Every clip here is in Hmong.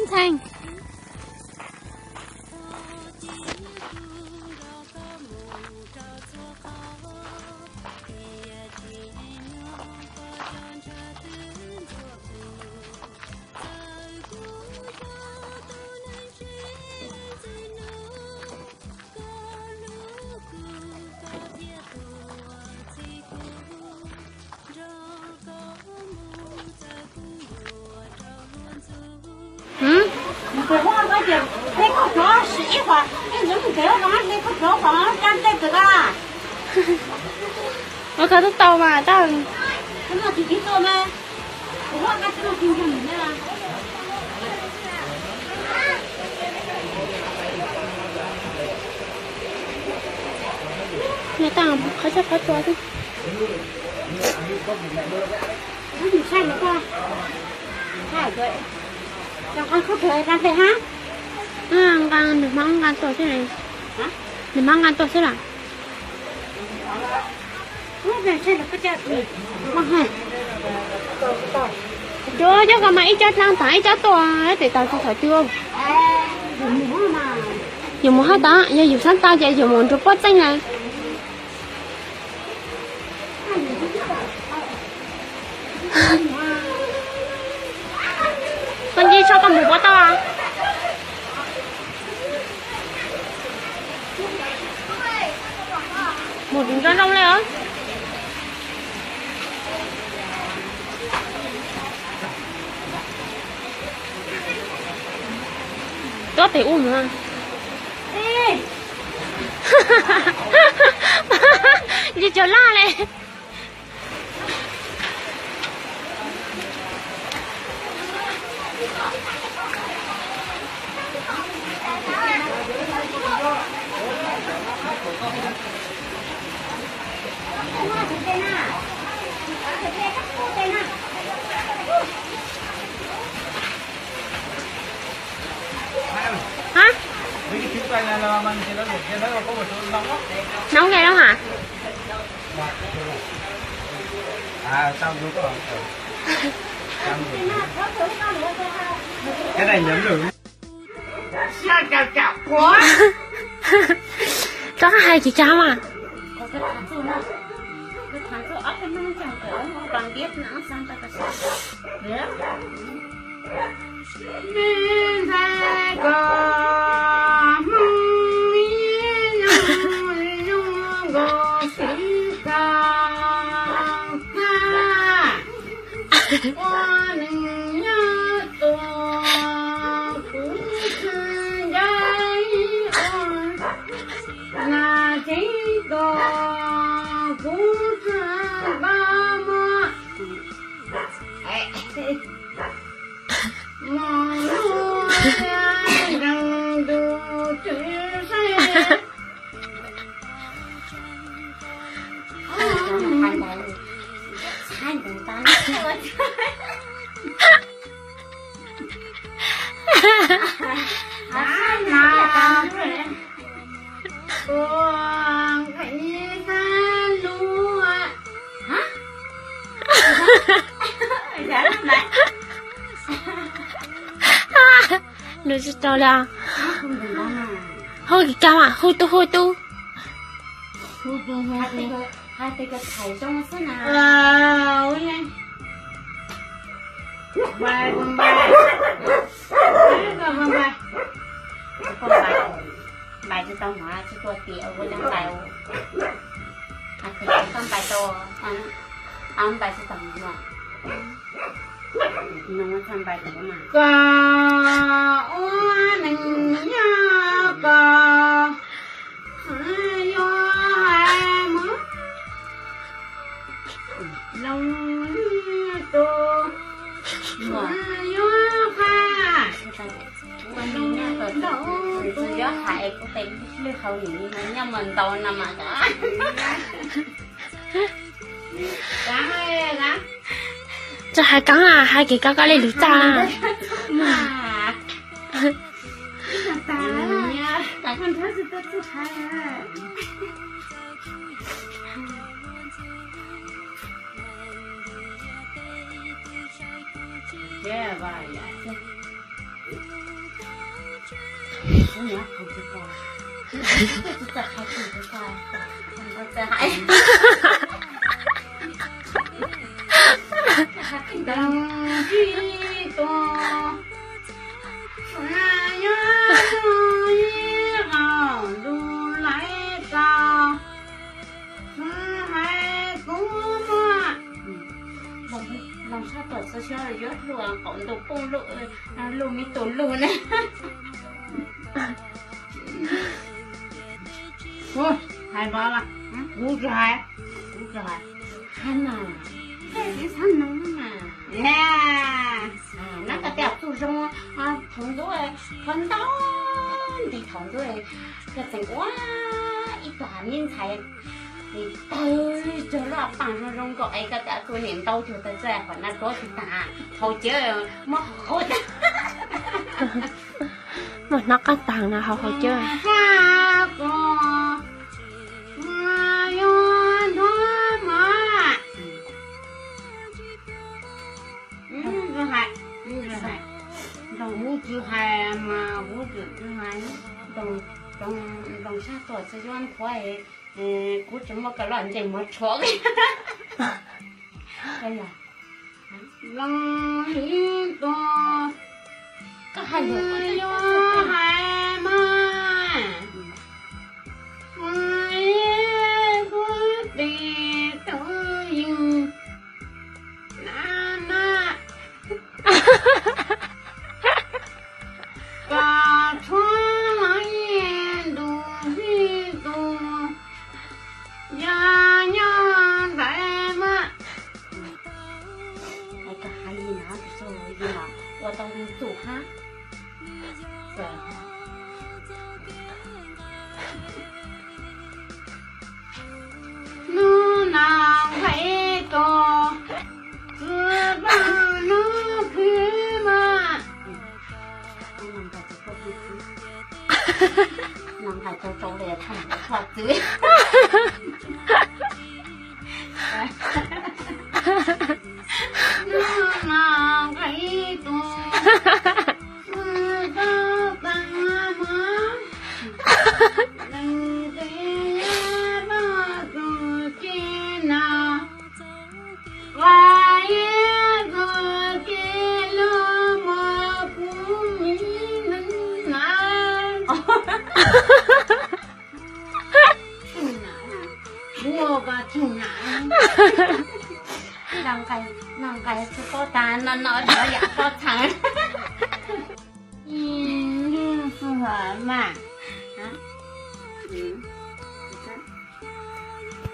Theej. Ua koj twb tau mas tau. Nws tau qhov txhia qhov tua xwb. Nws hmab nqa tua xwb, nws hmab nqa tua xwb las. Cov cov ko mas ib co dlaab taag ib co tua tes taag tsi thaum cua. Yus mus hab tas, yog yus xaab tau ces yus mus nrug puab txeej lawm. Koj ntsib tshaj koj mus puab tau. Mus tus nroo nroo le os. Tuab pem ub mus. Ntsis tsaug laj le. Hab, noo le lub has. Koj hais kev cai mas. Lus tsis tau li. Hu kev cai mas, hu tub hu tub. Npais tsis tau mov tsis tuaj tiam ua cov npais, koj npais tau, npais tsis tau mov. Koj ua neej nyob koj yuav hais mus loo tus yuav qha. Yuav hais kuv tes lwj hauv nim no nyob mas ntau no mas. Txawj hais koob, hais kev koob koj li lus txaj. Los sab tom txog xyov yuav luag qaum ntuj poob luj, luj me tus luj ne. Hais mas, kuv tsis hais, kuv tsis hais. Hais mas, koj tsis xav noog mas. Nab koj tias txuj zoo, thaum ntxov, thaum ntau nti thaum ntxov, koj tseem ua ib tug me ntxhais tawg cog lub paj zoo zoo nkauj es koj tias tus niam ntau cog tawg txaij qhov na tuav tsis tag, haus cawv muab haus tag. Muab hnab qab tag no haus haus cawv. Ntoos kuv tsis hais mas kuv tseem tsis hais. Ntoos sab tuaj txog yuav nthuav, kuv tseem muab koj lub ntsej muag tshuam. Los ib tug, koj hais, yuav hais mas, kuv tes tub yeej na na. Koj tshuav los ib tug ib tug, yog nyob ntawd mas. Ua tau tus txuj hab. Hnub no nqaij tus, txwv paj hnub khwv mas. No nqaij tau rau li thaj txhoj txwv. Hnub no nqaij tus, txwv paj hnub, leej twg paj tus tsev no, ua ib tug tsev lub mos kuv mi neeg na. Kuv ua koj tug na. Noj nqaij tsis paub tas, no no dhov yam pob txha. Ib xwb mas.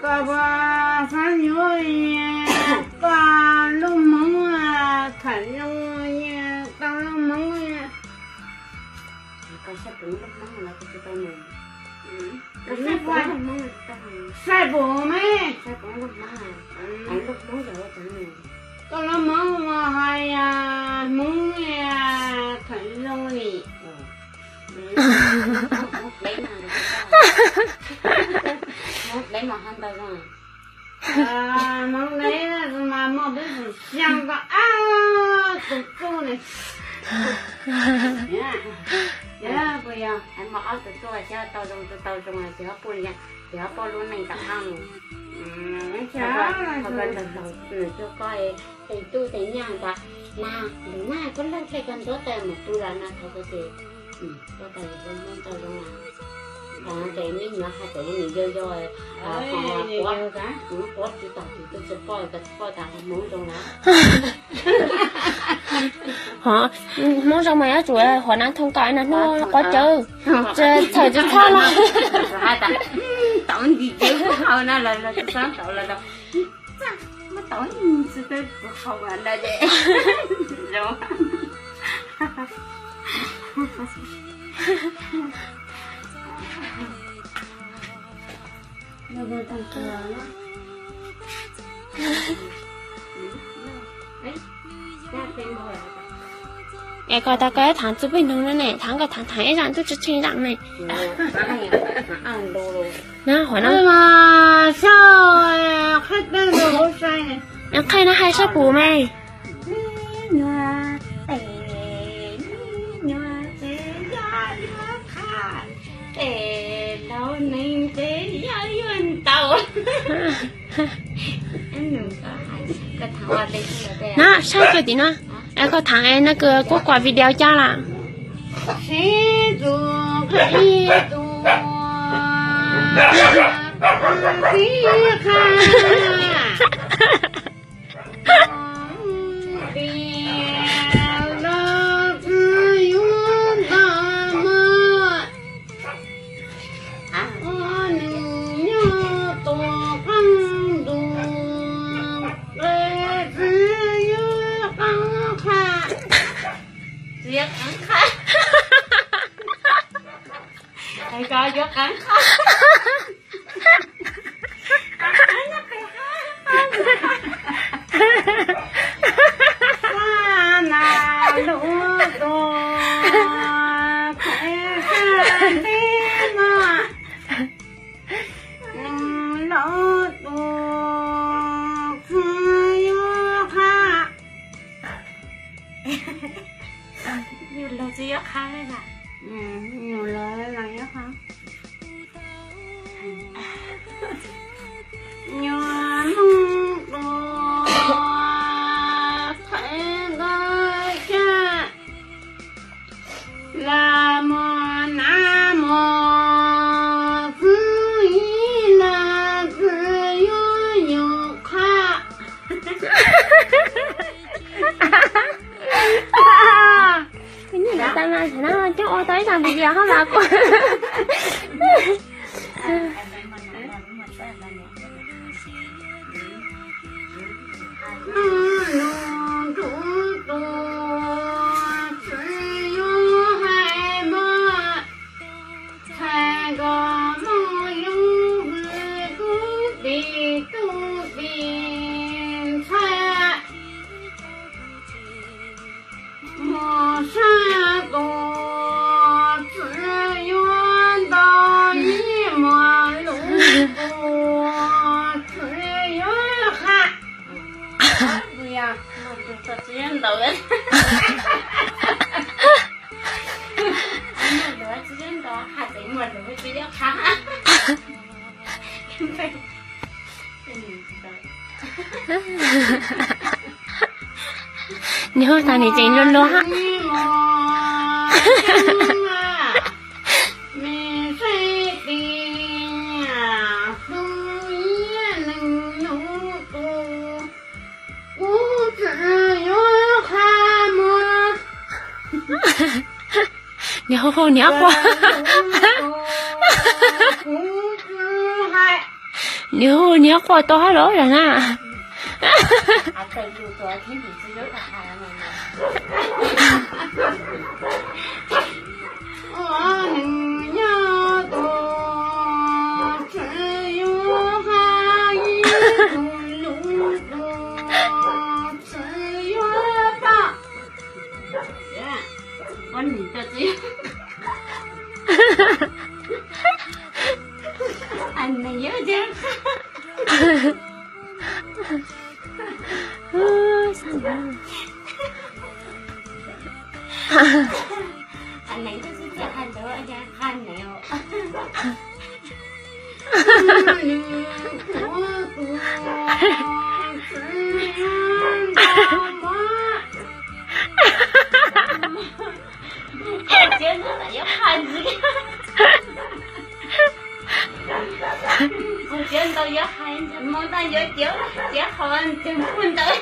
Koj puas xav yuav koj lub hmoov, tham zoo koj lub hmoov. Saib puas me, koj lub hmoov mas hais hmoov tham zoo li. Hmoov deb mas hmoov deb mas muaj peb xwm xyaa koj ab tus txuj ne. Puas yog? Hais mas ob tus txuj xyov tau zoo tsis tau zoo ces ho poj, ces ho poj lub neej tom qab mus. Koj tau laug nws cuag koj es tes tub tes nyaj ntag na, nws na koj laug thaij koj ncuav tawm mus pw los no thov koj ces koj tau zoo tau zoo na. Ces me nyuam hais tias nws yog yog, quav tsis tau tus txuj tsis poj, tsis poj tas hmoov zoo na. Hov, hmoov zoo mas yuav tsum huam nav thoo kom no hnub quav cawv, txhawm tsis txhob na. Tau nti cev hau na los los tsis txhob tau los los. Muab tau tsis tau hau na ces zoo. Es koj tas koj thaam txug peb noog no ne, thaam koj thaam thaam ib zaam tub tsi tsheej zaam ne. Na, huam no. Qhia no hais sab pum me. Es laus neeg peb yog yuav ntau. No saib kawg tim no, es koj tham es no kawg kuv kuaj video cas lawm. Sib tus qhib tus qhib qha. Tias los txwv yuav ntau mas, nws nyob tus qeej ntuj, txwv yuav qeej qha. Txwv yuav qeej qha. Hais koj yuav qeej qha. Xab nas lub tus, qhib xab ntej no, lub tus txwv yuav qha. Yus los tsis yuav qha li na. Yus los yuav qha. Nyuag hnub tus qhib nqaij caj, lam mos nav mos xwb ib lam txwv yuav nyuam qha. Kuv nyiam tas mas tam no coj ua tau ib tag video hab mas kuv. Nus ntsuj tus txwv yuav hais mas, txhais kom muaj lub hws kub tim tub tim ntxhais. Muag sab tus txwv yuav ntau, ib muag lub tus txwv yuav qha. Txwv yuav ntau, txwv yuav ntau, txwv yuav qha. Nws hu tas nws tseem luag luag hab. Nws hu hu nws ob quas. Nws hu nws ob quas tau hab los yog na. Txiav ntau yuav hais, mus tau yuav ciav, ciav qhov ntawd.